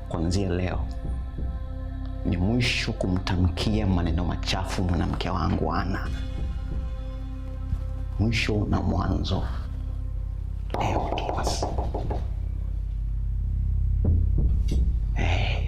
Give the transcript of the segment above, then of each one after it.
Kuanzia leo ni mwisho kumtamkia maneno machafu mwanamke wangu Ana. Mwisho na mwanzo leo, Thomas. Hey.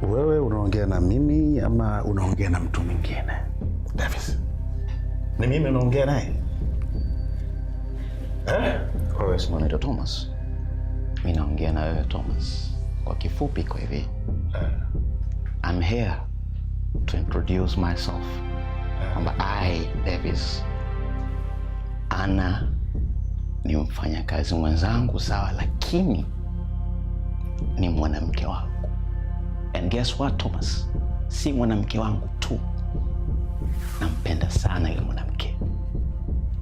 Wewe unaongea na mimi ama unaongea na mtu mwingine? Davis, ni mimi unaongea naye eh? Wewe si unaitwa Thomas? Mi naongea na wewe Thomas. Kwa kifupi, kwa hivi, I'm here to introduce myself kwamba I, Davis, Ana ni mfanyakazi mwenzangu sawa, lakini ni mwanamke wangu. And guess what, Thomas? Si mwanamke wangu tu, nampenda sana yule mwanamke.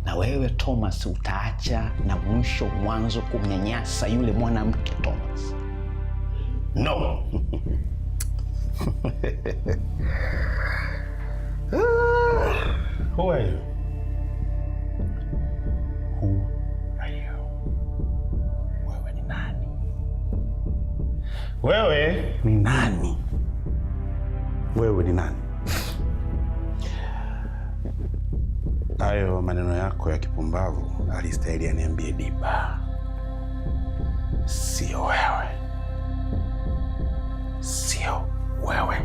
Na wewe Thomas utaacha na mwisho mwanzo kumnyanyasa yule mwanamke, Thomas? No. Who are you? Who are you? Wewe ni nani? Wewe ni nani? Wewe ni nani? Hayo maneno yako ya kipumbavu alistahili aniambie Diba, sio wewe, sio wewe.